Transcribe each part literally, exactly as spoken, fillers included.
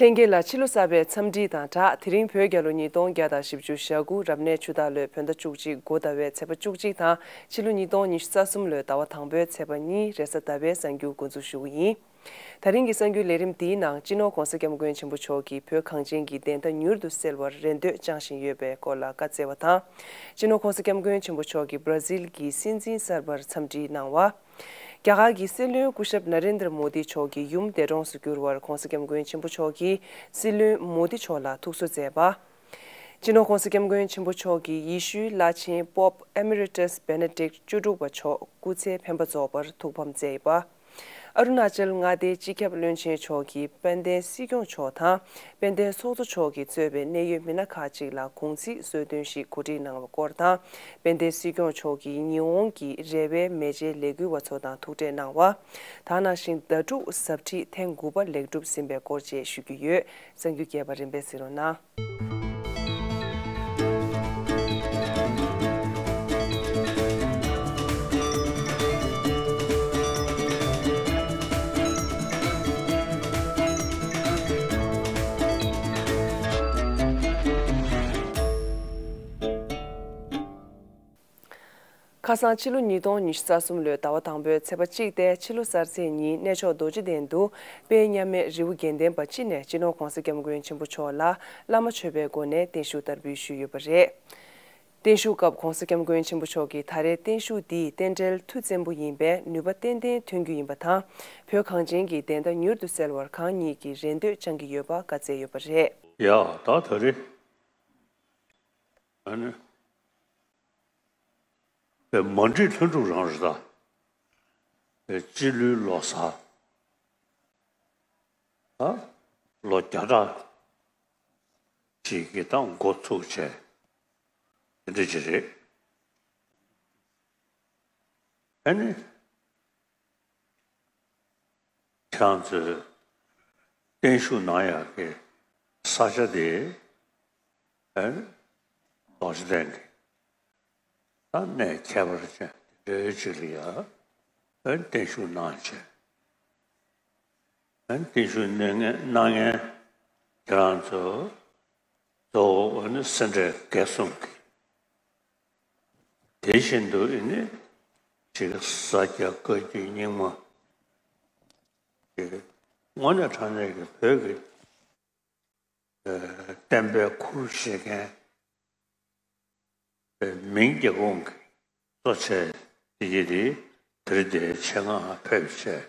ལྷན་རྒྱས་ལ་ཕྱི་ལོ་གསར་པའི་འཚམས་འདྲི་དང་སྦྲགས། དེ་རིང་བོད་རྒྱལ་ལོ་ཉིས་སྟོང་བརྒྱ་དང་བཞི་བཅུ་ཞེ་དགུ་རབ་གནས་ཆུ་སྟག་ལོའི་བོད་ཟླ་བཅུ་གཅིག་འགོ་ཟླ་བའི་ཚེས་པ་བཅུ་གཅིག་དང་། ཕྱི་ལོ་ཉིས་སྟོང་ཉི་ཤུ་རྩ་གསུམ་ལོའི་ཟླ་བ་དང་པོའི་ཚེས་པ་གཉིས་རེས་གཟའ་ཟླ་བའི་གསར་འགྱུར་འགོ་འཛུགས་ཞུ་གི་ཡིན། ད་རིང་གི་གསར་འགྱུར་ལས་རིམ་འདིའི་ནང་སྤྱི་ནོར་༧གོང་ས་༧སྐྱབས་མགོན་ཆེན་པོ་མཆོག་གིས་བོད་གངས་ཅན་གྱི་བདེན་མཐའ་མྱུར་དུ་གསལ་བར་རེ་འདོད་བཅངས་བཞིན་ཡོད་པའི་སྐོར་ལ་བཀའ་སྩལ་བ་དང་། སྤྱི་ནོར་༧གོང་ས་༧སྐྱབས་མགོན་ཆེན་པོ་མཆོག་གིས་བྷ་ར་ཟིལ་གྱི་སྲིད་འཛིན་གསར་པར་འཚམས་འདྲི་གནང་བ། རྒྱ་གར་གྱི་སྲིད་བློན་སྐུ་ཞབས་ན་རེན་དྲ་མོ་དི་མཆོག་གི་ཡུམ་འདས་གྲོངས་སུ་གྱུར་བར་༧གོང་ས་༧སྐྱབས་མགོན་ཆེན་པོ་མཆོག་གིས་སྲིད་བློན་མོ་དི་མཆོག་ལ་ཐུགས་གསོ་མཛད་པ། སྤྱི་ནོར་༧གོང་ས་༧སྐྱབས་མགོན་ཆེན་པོ་མཆོག་གིས་ཡེ་ཤུའི་བླ་ཆེན་པོབ་ཨེ་མི་རི་ཏས་བེ་ནེ་ཌིག་བཅུ་དྲུག་པ་མཆོག་སྐུ་ཚེ་འཕེན་པ་རྫོགས་པར་ཐུགས་ཕམ་མཛད་ཡོད་པ། ཨ་རུ་ན་ཅལ་མངའ་སྡེའི་སྤྱི་ཁྱབ་བློན་ཆེན་མཆོག་གིས་དཔལ་ལྡན་སྲིད་སྐྱོང་མཆོག་དང་དཔལ་ལྡན་ཚོགས་གཙོ་མཆོག་གིས་གཙོས་པའི་གནད་ཡོད་མི་སྣ་ཁག་ཅིག་ལ་གུང་ཚིགས་གསོལ་སྟོན་ཞིག་གོ་སྒྲིག་གནང་བའི་སྐོར་དང་། དཔལ་ལྡན་སྲིད་སྐྱོང་མཆོག་གིས་ཉི་འོང་གི་རེ་བའི་མེ་ལྕེའི་ལས་འགུལ་བ་ཚོ་དང་ཐུག་འཕྲད་གནང་བ། ད་ག་ནང་བཞིན་ཟླ་དྲུག་གཟབ་ཁྲིད་ཐེངས་དགུ་པ་ལེགས་གྲུབ་ཟིན་པའི་སྐོར་བཅས་ཞུ་རྒྱུ་ཡོད། གསར་འགྱུར་རྒྱས་པ་རིམ་པས་གཟིགས་རོགས་གནང་། ཁ་སང་ཕྱི་ལོ་ཉིས་སྟོང་ཉི་ཤུ་རྩ་གསུམ་ལོའི་ཟླ་བ་དང་པོའི་ཚེས་པ་གཅིག་སྟེ་ཕྱི་ལོ་གསར་ཚེས་ཉིན་གནས་མཆོག་རྡོ་རྗེ་གདན་དུ་དཔལ་མཉམ་མེད་རི་བོ་དགེ་ལྡན་པ་སྤྱི་ནས་སྤྱི་ནོར་༧གོང་ས་༧སྐྱབས་མགོན་ཆེན་པོ་མཆོག་ལ་བླ་མ་མཆོད་པའི་སྒོ་ནས་བརྟན་བཞུགས་བསྟར་འབུལ་ཞུས་ཡོད་པ་རེད། བརྟན་བཞུགས་སྐབས་༧གོང་ས་༧སྐྱབས་མགོན་ཆེན་པོ་མཆོག་གིས་ད་རེས་བརྟན་བཞུགས་འདིས་རྟེན་འབྲེལ་མཐུ་བཙན་པོ་ཡིན་པས་ནུས་པ་ཏན་ཏན་ཐོན་རྒྱུ་ཡིན་པ་དང་། བོད་གངས་ཅན་གྱི་བདེན་མཐའ་མྱུར་དུ་གསལ་བར་གང་ཉིད་ཀྱིས་རེ་འདོད་བཅངས་ཀྱི་ཡོད་པ་བཀའ་སྩལ་ཡོད་པ་རེད། ཡ་ད་ད་རེས་ཨ་ནི། པའི་མ་འགྲིག་ལྷུན་གྲུབ་རང་རེད་ད། པའི་སྤྱི་ལོའི་ལོ་གསར། ད་ལོ་བརྒྱ་ཕྲག་ཅིག་གི་ད་འགོ་ཚུགས་བྱས། དེ་འདྲ་ཅིག་རེད། ཨ་ནི། ཁྱེད་རང་ཚོས་བརྟན་བཞུགས་གནང་ཡག་གི་ས་ཆ་དེ། ཨ་ནི། རྡོ་རྗེ་གདན་གྱི་ད་གནས་ཁྱད་པར་ཅན་དེ་འདྲའི་ཅིག་ལ་ཡ། ཨ་ནི་བརྟན་བཞུགས་གནང་བྱས། ཨ་ནི་བརྟན་བཞུགས་གནང་མཁན་གནང་མཁན་ཁྱེད་རང་ཚོ་གཙོ་བོ་ཨ་ནི་སེ་འབྲས་དགེ་གསུམ་གྱི། དེ་བཞིན་དུ་ཨ་ནི་ཅིག་ས་སྐྱ་བཀའ་བརྒྱུད་རྙིང་མ་གི་དངོས་གནས་དྲང་གནས་ཀྱི་བོད་ཀྱི་བསྟན་པའི་ཁུར་བཞེས་མཁན་པའི་མིང་རྒྱལ་ཁོངས་ཀྱི་གཙོ་ཆེ་དེ་ཡི་དེ་དེ་རིང་དེ་ཆེད་མངགས་ཕེབས་བྱས།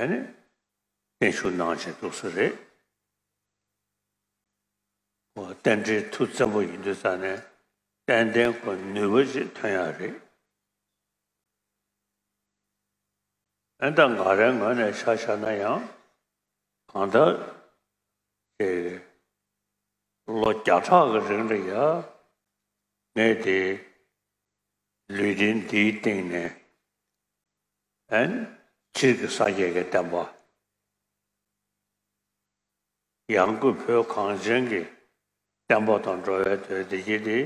ཨ་ནི་བརྟན་བཞུགས་གནང་བྱས་འདུག་ས་རེད། ཁོ་རྟེན་འབྲེལ་མཐུ་བཙན་པོ་ཡིན་དུས་ཙང་ནས་ཏན་ཏན་ཁོ་ནུས་པ་ཅིག་ཐོན་ཡག་རེད། ཨ་ནི་ད་ང་རའི་ངོས་ནས་ཆ་བཞག་ན་ཡང་གང་ལྟར་ཅིག་ལོ་བརྒྱ་ཕྲག་གི་རིང་ལ་ཡ་ངས་དེ་ལུས་རྟེན་འདིའི་སྟེང་ནས་ཨ་ནི་སྤྱིར་གྱི་ས་སྐྱའི་གི་བསྟན་པ། ཡང་སྒོས་བོད་གངས་ཅན་གྱི་བསྟན་པ་དང་འགྲོ་བའི་དོན་བདེ་སྐྱིད་དེ།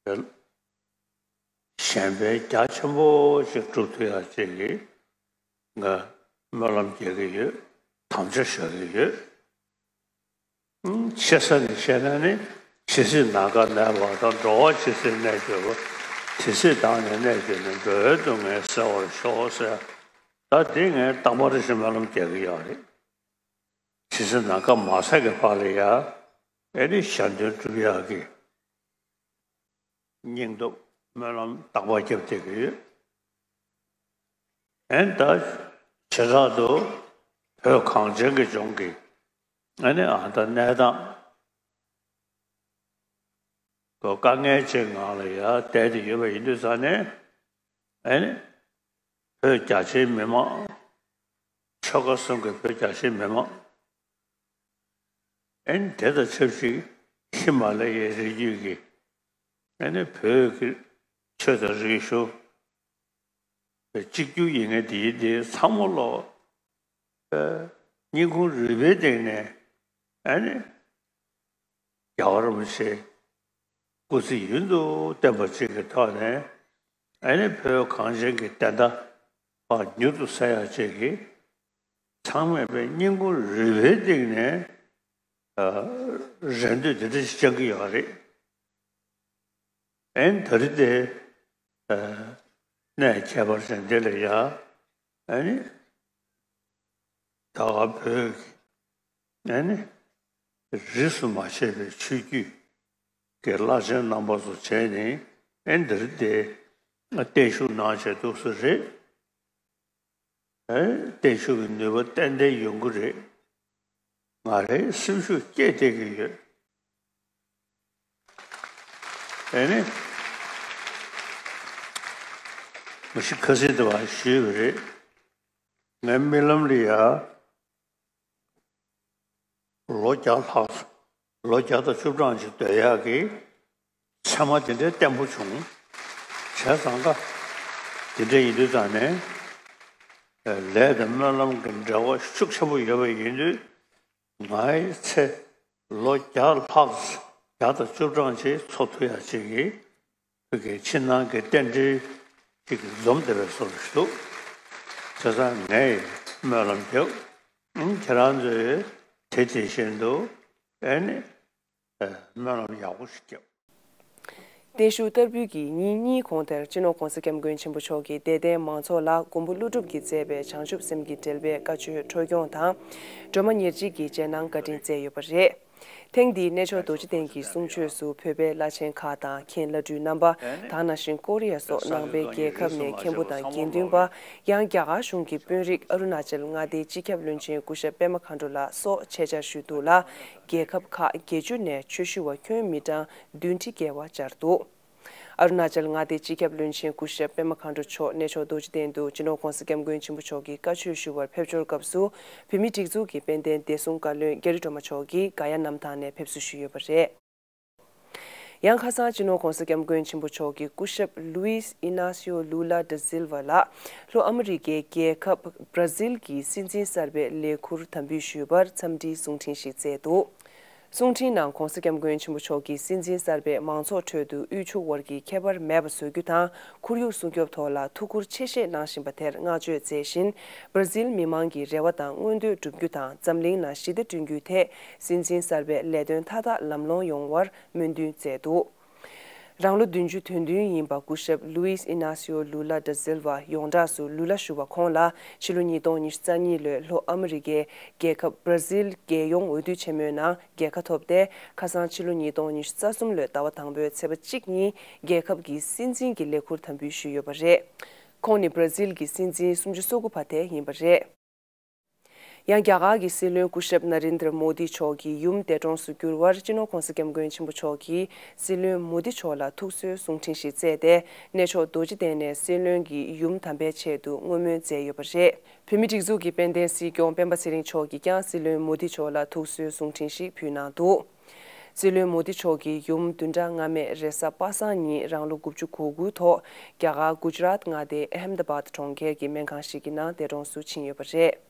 གཞན་ཕན་རྒྱ་ཆེན་པོ་ཞིག་སྒྲུབ་ཐུབ་ཡག་ཅིག་གི་ང་སྨོན་ལམ་རྒྱག་གི་ཡོད། དམ་བཅའ་བཞག་གི་ཡོད། ཆེ་ས་ནས་བཤད་ན་ནི་ཇི་སྲིད་ནམ་མཁའ་གནས་པ་དང་། འགྲོ་བ་ཇི་སྲིད་གནས་གྱུར་པ། དེ་སྲིད་བདག་ནི་གནས་གྱུར་ནས། འགྲོ་བའི་སྡུག་བསྔལ་སེལ་བར་ཤོག་ཟེར། ད་འདི་ངས་རྟག་པར་ཞིག་སྨོན་ལམ་རྒྱག་གི་ཡོད་རེད། ཇི་སྲིད་ནམ་མཁའ་མ་ཟད་ཀྱི་བར་ལ་ཡ། ཨེ་ནི་གཞན་དོན་སྒྲུབ་ཡག་གི་སྙིང་སྟོབས་སྨོན་ལམ་རྟག་པར་རྒྱབ་བསྡད་ཀྱི་ཡོད། ཨེ་ནི་ད་བྱེ་བྲག་ཏུ་བོད་གངས་ཅན་གྱི་ལྗོངས་ཀྱི་ཨེ་ནི་ཨ་ད་གནས་སྟངས་དཀའ་ངལ་ཅན་ངང་ལ་ཡ་བསྡད་དེ་ཡོད་པ་ཡིན་དུས་ཙང་ནས། ཨེ་ནི་བོད་རྒྱ་ཆེའི་མི་མང་། ཆོལ་ཁ་གསུམ་གྱི་བོད་རྒྱ་ཆེའི་མི་མང་། ཨེ་ནི་དེ་དང་ཆབས་ཅིག་ཧི་མ་ལ་ཡའི་རི་རྒྱུད་ཀྱི་ཨེ་ནི་བོད་ཀྱི་ཆོས་དང་རིག་གཞུང་གཅིག་གྱུར་ཡིན་མཁན་དེ་ཡིན་དེ་ཚང་མ་ལོ། སྙིང་ཁུང་རུས་པའི་སྟེང་ནས་ཨེ་ནི་རྒྱལ་བ་རིན་པོ་ཆེ་སྐུ་ཚེ་ཡུན་དུ་བརྟན་པ་ཅིག་གི་ཐོག་ནས་ཨེ་ནི་བོད་གངས་ཅན་གྱི་བདེན་མཐའ་ཕར་མྱུར་དུ་གསལ་ཡག་ཅིག་གི་ ཚང་མས་པའི་སྙིང་ཁུང་རུས་པའི་གཏིང་ནས་རེ་འདོད་དེ་འདྲ་ཞིག་བཅང་གི་ཡོད་རེད། ཨན་ད་རེས་དེ་གནས་ཁྱད་པར་ཅན་འདི་ལ་ཡ་ཨ་ནི་ད་ག་བོད་ཀྱི་ཨ་ནི་རིས་སུ་མ་ཆད་པའི་ཆོས་བརྒྱུད་ཀྱི་བླ་ཆེན་རྣམ་པ་ཚོ་བྱས་ནས་ཨན་ད་རེས་དེ་བརྟན་བཞུགས་གནང་བྱས་འདུག་ས་རེད། བརྟན་བཞུགས་ཀྱི་ནུས་པ་ཏན་ཏན་ཡོང་གི་རེད། ང་རའི་སེམས་ཤུགས་སྐྱེད་བསྡད་ཀྱི་ཡོད། ཨེ་ནི། མ་གཞི་ཁ་སང་དེ་བ་ཞུས་པ་རེད། ངའི་རྨི་ལམ་ལ་ཡ། ལོ་བརྒྱ་ལྷག་ལོ་བརྒྱ་དང་བཅུ་གྲངས་ཅིག་སྡོད་ཡག་གི་མཚན་མ་དེ་འདྲའི་བརྟན་པོ་བྱུང་། བྱས་ཙང་ཀ་དེ་འདྲ་ཡིན་དུས་ཙང་ནས་ལས་དང་སྨོན་ལམ་གྱི་འབྲེལ་བ་ཤུགས་ཆེན་པོ་ཡོད་པ་ཡིན་དུས་ངའི་ཚེ་ལོ་བརྒྱ་ལྷག་བརྒྱ་དང་བཅུ་གྲངས་ཅིག་འཚོ་ཐུབ་ཡག་ཅིག་གི་བོད་ཀྱི་ཕྱི་ནང་གི་རྟེན་འབྲེལ་ཅིག་འཛོམས་བསྡད་པའི་བཟོ་ཞིག་འདུག་བྱས་ཙང་ངས་སྨོན་ལམ་རྒྱབ། ཁྱེད་རང་ཚོས་དེ་དེ་བཞིན་དུ་ཨེ་ནི་སྨོན་ལམ་ཡག་པོ་ཞིག་རྒྱབ། བརྟན་བཞུགས་བསྟར་འབུལ་གྱི་ཉིན་གཉིས་གོང་དེར་སྤྱི་ནོར་༸གོང་ས་༸སྐྱབས་མགོན་ཆེན་པོ་མཆོག་གིས་དད་ལྡན་མང་ཚོགས་ལ་མགོན་པོ་ཀླུ་སྒྲུབ་ཀྱིས་མཛད་པའི་བྱང་ཆུབ་སེམས་ཀྱི་འགྲེལ་པའི་བཀའ་ཆོས་འཕྲོ་སྐྱོང་དང་། སྒྲོལ་མ་ཉེར་གཅིག་གི་རྗེས་གནང་བཀའ་དྲིན་སྩལ་ཡོད་པ་རེད། ཐེངས་འདིའི་གནས་མཆོག་རྡོ་རྗེ་གདན་གྱི་གསུང་ཆོས་སུ་བོད་པའི་བླ་ཆེན་ཁག་དང་མཁན་བླ་སྤྲུལ་རྣམ་པ། ད་ག་ནང་བཞིན་ཀོ་རི་ཡ་སོགས་ནང་པའི་རྒྱལ་ཁབ་ནས་མཁན་པོ་དང་དགེ་འདུན་པ། ཡང་རྒྱ་གར་གཞུང་གི་དཔོན་རིགས་ཨ་རུ་ན་ཅལ་མངའ་སྡེའི་སྤྱི་ཁྱབ་བློན་ཆེན་སྐུ་ཞབས་པད་མ་མཁའ་འགྲོ་ལགས་སོགས་ཆེད་བཅར་ཞུས་འདུག་ལ། རྒྱལ་ཁབ་ཁག་བརྒྱད་ཅུ་ནས་ཆོས་ཞུ་བ་ཁྱོན་མི་གྲངས་བདུན་ཁྲི་བརྒལ་བ་བཅར་འདུག་ཨ་རུ་ན་ཅལ་མངའ་སྡེའི་སྤྱི་ཁྱབ་བློན་ཆེན་སྐུ་ཞབས་པད་མ་མཁའ་འགྲོ་མཆོག་གནས་མཆོག་རྡོ་རྗེ་གདན་དུ་སྤྱི་ནོར་༸གོང་ས་༸སྐྱབས་མགོན་ཆེན་པོ་མཆོག་གི་བཀའ་ཆོས་ཞུ་བར་ཕེབས་འབྱོར་སྐབས་སུ། བོད་མིའི་སྒྲིག་འཛུགས་ཀྱི་དཔལ་ལྡན་བདེ་སྲུང་བཀའ་བློན་རྒྱ་རི་སྒྲོལ་མ་མཆོག་གིས་ག་ཡ་གནམ་ཐང་ནས་ཕེབས་བསུ་ཞུས་ཡོད་པ་རེད། ཡང་ཁ་སང་སྤྱི་ནོར་༸གོང་ས་༸སྐྱབས་མགོན་ཆེན་པོ་མཆོག་གིས་སྐུ་ཞབས་ལུའིས་ཨི་ན་སིའོ་ལུ་ལ་ད་སིལ་ཝ་ལགས་ལྷོ་ཨ་མི་རི་ཀའི་རྒྱལ་ཁབ་བྷ་ར་ཟིལ་གྱི་སྲིད་འཛིན་གསར་པའི་ལས་ཁུར་དམ་འབུལ་ཞུས་པར་འཚམས་འདྲིའི་གསུང་འཕྲིན་ཞིག་བསྩལ་འདུག་གསུང་འཕྲིན་ནང་༸གོང་ས་༸སྐྱབས་མགོན་ཆེན་པོ་མཆོག་གིས་སྲིད་འཛིན་གསར་པས་མང་ཚོགས་ཁྲོད་དུ་དབུལ་ཕྱུག་དབར་གྱི་ཁྱད་པར་མེད་པ་བཟོ་རྒྱུ་དང་ཁོར་ཡུག་སྲུང་སྐྱོབ་ཐོག་ལ་ཐུགས་ཁུར་ཆེ་བཞེས་གནང་བཞིན་པ་དེར་བསྔགས་བརྗོད་མཛད་བཞིན། བྷ་ར་ཟིལ་མི་མང་གི་རེ་བ་དང་མངོན་འདོད་བསྒྲུབ་རྒྱུ་དང་འཛམ་གླིང་ནང་ཞི་བདེ་བསྐྲུན་རྒྱུའི་ཐད་སྲིད་འཛིན་གསར་པས་ལས་དོན་མཐའ་དག་ལམ་ལྷོང་ཡོང་བར་སྨོན་འདུན་མཛད་འདུག་རང་ལོ་བདུན་ཅུ་དོན་བདུན་ཡིན་པ་སྐུ་ཞབས་ལུའིས་ཨི་ན་སིའོ་ལུ་ལ་ད་སིལ་ཝ་ཡོངས་གྲགས་སུ་ལུ་ལ་ཞུ་བ་ཁོང་ལ་ཕྱི་ལོ་ཉིས་སྟོང་ཉི་ཤུ་རྩ་གཉིས་ལོའི་ལྷོ་ཨ་མི་རི་ཀའི་རྒྱལ་ཁབ་བྷ་ར་ཟིལ་རྒྱལ་ཡོངས་འོས་བསྡུ་ཆེན་མོའི་ནང་རྒྱལ་ཁ་ཐོབ་སྟེ། ཁ་སང་ཕྱི་ལོ་ཉིས་སྟོང་ཉི་ཤུ་རྩ་གསུམ་ལོའི་ཟླ་བ་དང་པོའི་ཚེས་པ་གཅིག་ཉིན་རྒྱལ་ཁབ་ཀྱི་སྲིད་འཛིན་གྱི་ལས་ཁུར་དམ་འབུལ་ཞུས་ཡོད་པ་རེད། ཁོང་ནི་བྷ་ར་ཟིལ་གྱི་སྲིད་འཛིན་སུམ་ཅུ་སོ་དགུ་པ་དེ་ཡིན་པ་རེད། ཡང་རྒྱ་གར་གྱི་སྲིད་བློན་སྐུ་ཞབས་ན་རིན་དྲ་མོ་དི་མཆོག་གི་ཡུམ་འདས་གྲོངས་སུ་གྱུར་བར་སྤྱི་ནོར་༸གོང་ས་༸སྐྱབས་མགོན་ཆེན་པོ་མཆོག་གིས་སྲིད་བློན་མོ་དི་མཆོག་ལ་ཐུགས་གསོའི་གསུང་འཕྲིན་ཞིག་བསྩལ་ཏེ། གནས་མཆོག་རྡོ་རྗེ་གདན་ནས་སྲིད་བློན་གྱི་ཡུམ་དམ་པའི་ཆེད་དུ་བསྔོ་སྨོན་མཛད་ཡོད་པ་རེད། བོད་མིའི་སྒྲིག་འཛུགས་ཀྱི་དཔལ་ལྡན་སྲིད་སྐྱོང་སྤེན་པ་ཚེ་རིང་མཆོག་གིས་ཀྱང་སྲིད་བློན་མོ་དི་མཆོག་ལ་ཐུགས་གསོའི་གསུང་འཕྲིན་ཞིག་ཕུལ་གནང་འདུག་སྲིད་བློན་མོ་དི་མཆོག་གི་ཡུམ་བདུན་ཕྲག་སྔ་མའི་རེས་གཟའ་པ་སངས་ཉིན་རང་ལོ་དགུ་བཅུ་གོ་དགུའི་ཐོག་རྒྱ་གར་གུ་ཇ་རཱཏ་མངའ་སྡེའི་ཨ་ཧམ་ད་བཱད་གྲོང་ཁྱེར་གྱི་སྨན་ཁང་ཞིག་གི་ནང་འདས་གྲོངས་སུ་ཕྱིན་ཡོད་པ་རེད།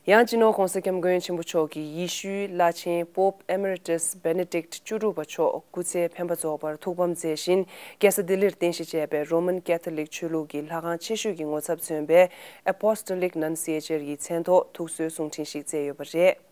ཡང་སྤྱི་ནོར་༸གོང་ས་༸སྐྱབས་མགོན་ཆེན་པོ་མཆོག་གིས་ཡེ་ཤུའི་བླ་ཆེན་Pope Emeritus Benedict བཅུ་དྲུག་པ་མཆོག་སྐུ་ཚེ་འཕེན་པ་རྫོགས་པར་ཐུགས་ཕམ་མཛད་བཞིན། རྒྱལ་ས་ལྡི་ལིར་རྟེན་གཞི་བྱས་པའི་Roman Catholic ཆོས་ལུགས་ཀྱི་ལྷ་ཁང་ཆེ་ཤོས་ཀྱི་ངོ་ཚབ་མཚོན་པའི་Apostolic Nunciature ཡི་མཚན་ཐོག་ཐུགས་གསོའི་གསུང་འཕྲིན་ཞིག་བསྩལ་ཡོད་པ་རེད།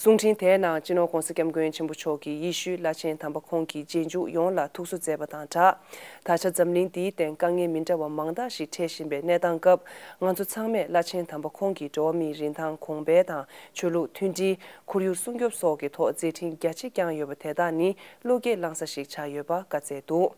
གསུང་འཕྲིན་དེའི་ནང་སྤྱི་ནོར་༸གོང་ས་༸སྐྱབས་མགོན་ཆེན་པོ་མཆོག་གིས་ཡེ་ཤུའི་བླ་ཆེན་དམ་པ་ཁོང་གི་རྗེས་འཇུག་ཡོངས་ལ་ཐུགས་གསོ་མཛད་པ་དང་སྦྲགས། ད་ཆ་འཛམ་གླིང་འདིའི་སྟེང་དཀའ་ངལ་མི་འདྲ་བ་མང་དག་ཞིག་འཕྲད་བཞིན་པའི་གནས་སྟངས་སྐབས། ང་ཚོ་ཚང་མས་བླ་ཆེན་དམ་པ་ཁོང་གི་འགྲོ་བ་མིའི་རིན་ཐང་གོང་འཕེལ་དང་། ཆོས་ལུགས་མཐུན་སྒྲིལ། ཁོར་ཡུག་སྲུང་སྐྱོབ་སོགས་ཀྱི་ཐོག་མཛད་འཕྲིན་རྒྱ་ཆེ་བསྐྱངས་ཡོད་པ་དེ་དག་ནི་བློ་སྐྱེད་བསླང་ས་ཞིག་ཆགས་ཡོད་པ་བཀའ་སྩལ་འདུག་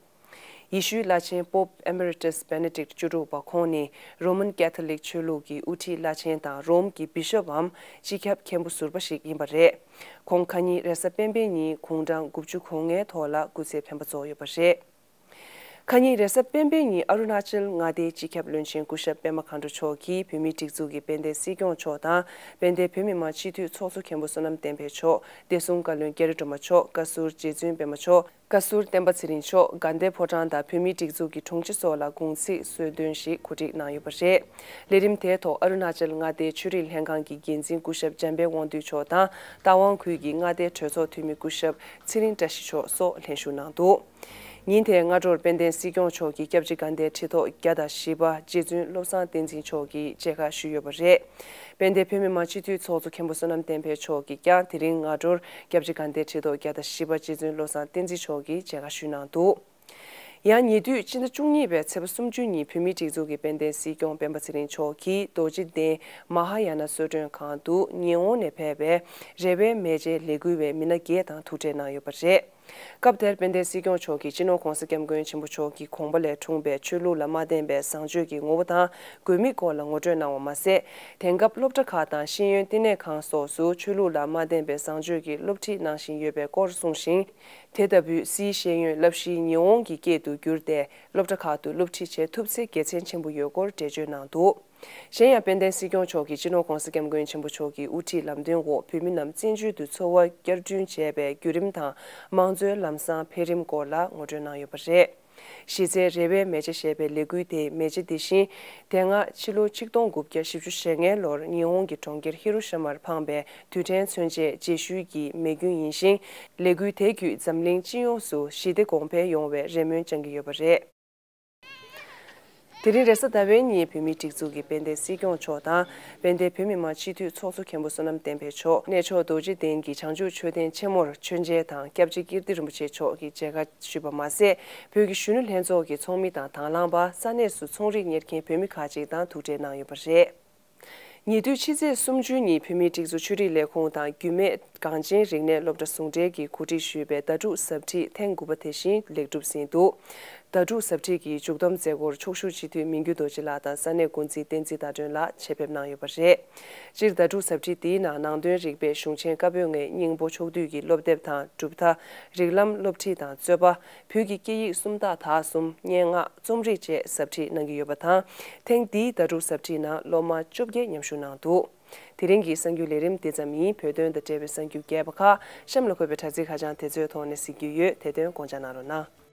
ཡེ་ཤུའི་བླ་ཆེན་Pope Emeritus Benedict བཅུ་དྲུག་པ་ཁོང་ནི་Roman Catholic ཆོས་ལུགས་ཀྱི་དབུ་ཁྲིད་བླ་ཆེན་དང་རོམ་གྱི་བི་ཤོབ་བམ་སྤྱི་ཁྱབ་མཁན་པོ་ཟུར་པ་ཞིག་ཡིན་པ་རེད། ཁོང་ཁ་ཉིན་རེས་གཟའ་སྤེན་པའི་ཉིན་དགུང་གྲངས་དགུ་བཅུ་གོ་ལྔའི་ཐོག་ལ་སྐུ་ཚེ་འཕེན་པ་རྫོགས་ཡོད་པ་རེད། ཁ་ཉིན་རེས་གཟའ་སྤེན་པའི་ཉིན་ཨ་རུ་ན་ཅལ་མངའ་སྡེའི་སྤྱི་ཁྱབ་བློན་ཆེན་སྐུ་ཞབས་པད་མ་མཁའ་འགྲོ་མཆོག་གིས་བོད་མིའི་སྒྲིག་འཛུགས་ཀྱི་དཔལ་ལྡན་སྲིད་སྐྱོང་མཆོག་དང་། དཔལ་ལྡན་བོད་མི་མང་སྤྱི་འཐུས་ཚོགས་གཙོ་མཁན་པོ་བསོད་ནམས་བསྟན་འཕེལ་མཆོག་བདེ་སྲུང་བཀའ་བློན་རྒྱ་རི་སྒྲོལ་མ་མཆོག་བཀའ་ཟུར་རྗེ་བཙུན་པད་མ་མཆོག་བཀའ་ཟུར་བསྟན་པ་ཚེ་རིང་མཆོག་དགའ་ལྡན་ཕོ་བྲང་དང་བོད་མིའི་སྒྲིག་འཛུགས་ཀྱི་དྲུང་ཆེ་སོགས་ལ་དགུང་ཚིགས་གསོལ་འདོན་ཞིག་གོ་སྒྲིག་གནང་ཡོད་པ་རེད། ལས་རིམ་དེའི་ཐོག་ཨ་རུ་ན་ཅལ་མངའ་སྡེའི་ཆོས་རིག་ལྷན་ཁང་གི་འགན་འཛིན་སྐུ་ཞབས་འཇམ་དཔལ་དབང་འདུས་མཆོག་དང་རྟ་དབང་ཁུལ་གྱི་མངའ་སྡེའི་གྲོས་ཚོགས་འཐུས་མི་སྐུ་ཞབས་ཚེ་རིང་བཀྲ་ཤིས་མཆོག་སོགས་ལྷན་ཞུགས་གནང་འདུག་ཉིན་དེའི་སྔ་དྲོར་དཔལ་ལྡན་སྲིད་སྐྱོང་མཆོག་གིས་སྐྱབས་རྗེ་དགའ་ལྡན་ཁྲི་ཐོག་བརྒྱ་དང་བཞི་པ་རྗེ་བཙུན་བློ་བཟང་བསྟན་འཛིན་མཆོག་གིས་མཇལ་ཁ་ཞུས་ཡོད་པ་རེད། དཔལ་ལྡན་བོད་མི་མང་སྤྱི་འཐུས་ཚོགས་གཙོ་མཁན་པོ་བསོད་ནམས་བསྟན་འཕེལ་མཆོག་གིས་ཀྱང་དེ་རིང་སྔ་དྲོར་སྐྱབས་རྗེ་དགའ་ལྡན་ཁྲི་ཐོག་བརྒྱ་དང་བཞི་པ་རྗེ་བཙུན་བློ་བཟང་བསྟན་འཛིན་མཆོག་གིས་མཇལ་ཁ་ཞུས་གནང་འདུག་ཡང་ཉེ་དུས་ཕྱི་ཟླ་བཅུ་གཉིས་པའི་ཚེས་པ་སུམ་ཅུ་ཉིན་བོད་མིའི་སྒྲིག་འཛུགས་ཀྱི་དཔལ་ལྡན་སྲིད་སྐྱོང་སྤེན་པ་ཚེ་རིང་མཆོག་གིས་རྡོ་རྗེ་གདན་མ་ཧཱ་ཡ་ན་གསོལ་མགྲོན་ཁང་དུ་ཉི་ཧོང་ནས་ཕེབས་པའི་རེ་བའི་མེ་ལྕེ་ལས་འགུལ་བའི་མི་སྣ་བརྒྱད་དང་ཐུག་འཕྲད་གནང་ཡོད་པ་རེད། སྐབས་དེར་དཔལ་ལྡན་སྲིད་སྐྱོང་མཆོག་གིས་སྤྱི་ནོར་༧གོང་ས་༧སྐྱབས་མགོན་ཆེན་པོ་མཆོག་གི་དགོངས་པ་ལས་འཁྲུངས་པའི་ཆོས་ལུགས་ལ་མ་བརྟེན་པའི་བཟང་སྤྱོད་ཀྱི་ངོ་བོ་དང་དགོས་དམིགས་སྐོར་ལ་ངོ་སྤྲོད་གནང་བ་མ་ཟད། དེང་སྐབས་སློབ་གྲྭ་ཁག་དང་ཤེས་ཡོན་བསྟི་གནས་ཁང་སོགས་སུ་ཆོས་ལུགས་ལ་མ་བརྟེན་པའི་བཟང་སྤྱོད་ཀྱི་སློབ་ཁྲིད་གནང་བཞིན་ཡོད་པའི་སྐོར་གསུངས་ཤིང་། དེ་ལྟ་བུའི་སིའི་ཤེས་ཡོན་བསླབ་གཞི་ཉི་ཧོང་གི་སྐད་དུ་བསྒྱུར་ཏེ་སློབ་གྲྭ་ཁག་ཏུ་སློབ་ཁྲིད་བྱེད་ཐུབ་ཚེ་དགེ་མཚན་ཆེན་པོ་ཡོད་སྐོར་འགྲེལ་བརྗོད་གནང་འདུག་གཞན་ཡང་དཔལ་ལྡན་སྲིད་སྐྱོང་མཆོག་གིས་སྤྱི་ནོར་༧གོང་ས་༧སྐྱབས་མགོན་ཆེན་པོ་མཆོག་གི་དབུ་ཁྲིད་ལམ་སྟོན་འོག་བོད་མི་རྣམས་བཙན་བྱོལ་དུ་འཚོ་བ་བསྐྱར་སྐྲུན་བྱས་པའི་བརྒྱུད་རིམ་དང་། མང་གཙོའི་ལམ་བཟང་འཕེལ་རིམ་སྐོར་ལ་ངོ་སྤྲོད་གནང་ཡོད་པ་རེད། གཞི་རྩའི་རེ་བའི་མེ་ལྕེ་ཞེས་པའི་ལས་འགུལ་དེའི་མེ་ལྕེ་འདི་བཞིན། དེ་སྔ་ཕྱི་ལོ་ཆིག་སྟོང་དགུ་བརྒྱ་བཞི་བཅུ་ཞེ་ལྔའི་ལོར་ཉི་ཧོང་གི་གྲོང་ཁྱེར་ཧི་རོ་ཤི་མར་འཕངས་པའི་རྡུལ་ཕྲན་མཚོན་ཆའི་རྗེས་ཤུལ་གྱི་མེ་རྒྱུན་ཡིན་ཞིང་། ལས་འགུལ་དེ་བརྒྱུད་འཛམ་གླིང་སྤྱི་ཡོངས་སུ་ཞི་བདེ་གོང་འཕེལ་ཡོང་བའི་རེ་སྨོན་བཅངས་ཀྱི་ཡོད་པ་རེད། དེ་རིང་རེས་གཟའ་ཟླ་བའི་ཉིན་བོད་མིའི་སྒྲིག་འཛུགས་ཀྱི་དཔལ་ལྡན་སྲིད་སྐྱོང་མཆོག་དང་། དཔལ་ལྡན་བོད་མི་མང་སྤྱི་འཐུས་ཚོགས་གཙོ་མཁན་པོ་བསོད་ནམས་བསྟན་འཕེལ་མཆོག་གནས་མཆོག་རྡོ་རྗེ་གདན་གྱི་བྱང་ཆུབ་མཆོད་རྟེན་ཆེན་མོར་མཆོད་མཇལ་དང་སྐྱབས་རྗེ་ཀིརྟི་རིན་པོ་ཆེ་མཆོག་གིས་མཇལ་ཁ་ཞུས་པ་མ་ཟད། བོད་ཀྱི་གཞོན་ནུ་ལྷན་ཚོགས་ཀྱི་ཚོགས་མི་དང་དང་བླངས་པ། ས་གནས་སུ་ཚོང་རིགས་གཉེར་མཁན་བོད་མི་ཁག་ཅིག་དང་ཐུག་འཕྲད་གནང་ཡོད་པ་རེད། ཉེ་དུས་ཕྱི་ཚེས་སུམ་ཅུ་ཉིན་བོད་མིའི་སྒྲིག་འཛུགས་ཆོས་རིག་ལས་ཁུངས་དང་རྒྱུད་སྨད་གངས་ཅན་རིག་གནས་སློབ་གྲྭ་ཟུང་འབྲེལ་གྱིས་གོ་སྒྲིག་ཞུས་པའི་ཟླ་དྲུག་ཟབ་ཁྲིད་ཐེངས་དགུ་པ་དེ་བཞིན་ལེགས་གྲུབ་ཟིན་འདུག་ཟླ་དྲུག་ཟབ་ཁྲིད་ཀྱི་མཇུག་བསྡོམས་མཛད་སྒོར་ཕྱོགས་བཞུགས་སྤྱི་འཐུས་མི་འགྱུར་རྡོ་རྗེ་ལགས་དང་ས་གནས་འགོ་འཛིན་བསྟན་འཛིན་ཟླ་སྒྲོན་ལགས་ཆེད་ཕེབས་གནང་ཡོད་པ་རེད། སྤྱིར་ཟླ་དྲུག་ཟབ་ཁྲིད་འདིའི་ནང་ནང་དོན་རིག་པའི་གཞུང་ཆེན་བཀའ་པོད་ལྔའི་སྙིང་པོ་ཕྱོགས་བསྡུས་ཀྱི་སློབ་དེབ་དང་གྲུབ་མཐའ། རིགས་ལམ་སློབ་ཁྲིད་དང་རྩོད་པ། བོད་ཀྱི་སྐད་ཡིག་སུམ་རྟགས་དག་གསུམ། སྙན་ངག་རྩོམ་རིག་བཅས་ཟབ་ཁྲིད་གནང་གི་ཡོད་པ་དང་། ཐེངས་འདིའི་ཟླ་དྲུག་ཟབ་ཁྲིད་ནང་སློབ་མ་བཅོ་བརྒྱད་མཉམ་ཞུགས་གནང་འདུག་དེ་རིང་གི་གསར་འགྱུར་ལས་རིམ་འདི་ཙམ་ཡིན། བོད་དོན་དང་འབྲེལ་བའི་གསར་འགྱུར་རྒྱས་པ་ཁག་གཤམ་ལ་འཁོད་པའི་དྲ་ཚིགས་ཁ་བྱང་དེ་ཚོའི་ཐོག་ནས་གཟིགས་རྒྱུ་ཡོད། དེ་དོན་དགོངས་འཇགས་གནང་རོགས་གནང་།